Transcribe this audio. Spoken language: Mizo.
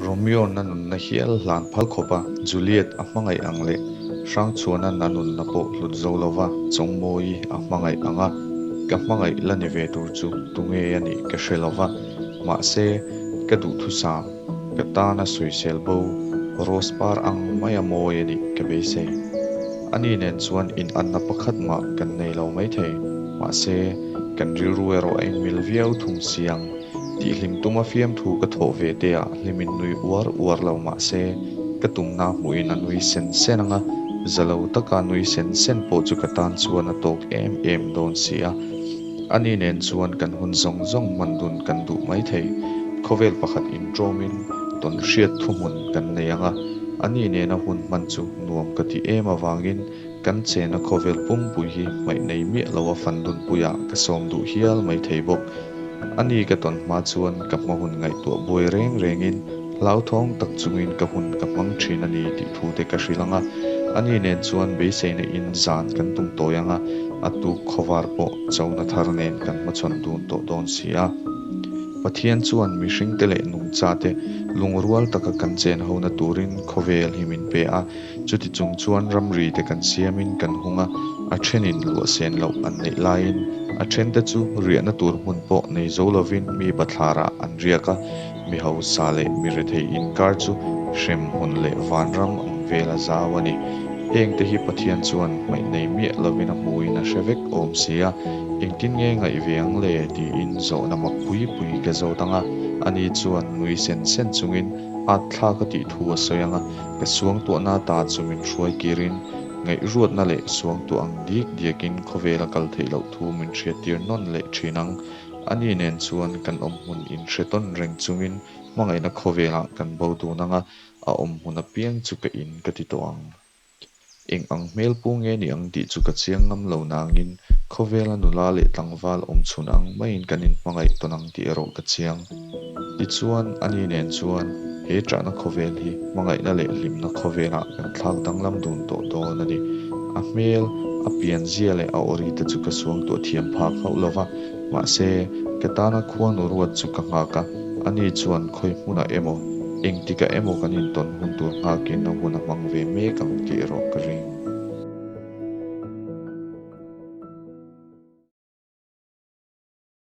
Romeo-na nunna hial hlan phal khawpa Juliet a hmangaih ang leh Hrangchhuana'n a nunna pawh hlut zo lova Chawngmawii a hmangaih ang a, ka hmangaih la ni ve tur chu tunge a nih ka hre lova, mahse ka duhthusam, ka tana sawisel bo, rose par ang maia mawi a nih ka beisei. Ani nen chuan inanna pakhat mah kan nei lo maithei, mahse kan rilru erawh a inmil viau thung si ang. Tihhlim tuma fiamthu ka thawh ve te ah hlimin nui uar uar lo mah se, ka tumna hmuhin a nui sen sen ang a, za lo taka nui sen sen pawh chu ka tan chuan a tawk em em dawn si a. Ani nen chuan kan hun zawng zawng hman dun kan duh mai thei. Khawvel pakhat inṭawmin tawn hriat thuhmun kan nei ang a, ani nena hun hman chu nuam ka ti em avangin kan chena khawvel pumpui hi hmaih nei miah lo a fan dunpuiah ka sawm duh hial mai thei bawk. Ani ka tawn hma chuan ka hma hun ngaihtuah buai reng rengin hlauthawng tak chungin ka hun ka hmang thin a ni tih thu te ka hrilh ang a. Ani nen chuan beiseina in zan kan tum tawi ang a, a tuk khawvar pawh chona thar nen kan hmachhawn dun tawh dawn si a. Pathian chuan mihringte leh nungchate lungrual taka kan chen hona turin khawvel hi min pe a. Chuti chung chuan ramri te kan siamin kan hung a, a thenin luah sen loh an neih laiin a thente chu riahna tur hmun pawh nei zo lovin mi bathlarah an riak a, mi hausa leh mi rethei inkar chu hrem hmun leh vanram ang vel a zau a ni. Hengte hi Pathian chuan hmaih nei miah lovin a hmuin a hre vek awm si a, engtin nge ngaih ve ang le tiin zawhna mak pui pui ka zawt ang a, ani chuan nui sen sen chungin at thlak a tih thu a sawi ang a. Ka suangtuahna ta chu min hruai kirin, ngaihruatna leh suangtuah ang diak diakin khawvel a kal theih loh thu min hriattir nawn leh thin ang. Ani nen chuan kan awm hmun inhre tawn reng chungin hmangaihna khawvelah kan bo dun ang a, a awm hmun apiang chu ka in ka ti tawh ang. Eng ang hmel pu nge ni ang tih chu ka chiang ngam lo nangin khawvela nula leh tlangval awm chhun ang maiin kan inhmangaih tawn ang tih erawh ka chiang. Tichuan, ani nen chuan he ṭahna khawvel hi hmangaihna leh hlimna khawvelah kan thlak danglam dun tawh dawn a ni. A hmel, a pianzia leh a awri te chu ka suangtuah thiam phak hauh lo va, mahse, ka tana khuanu ruat chu ka nghak a, ani chuan khawi hmunah emaw, engtikah emaw kan intawn hun tur nghakin a hun a hmang ve mek ang tih erawh ka ring.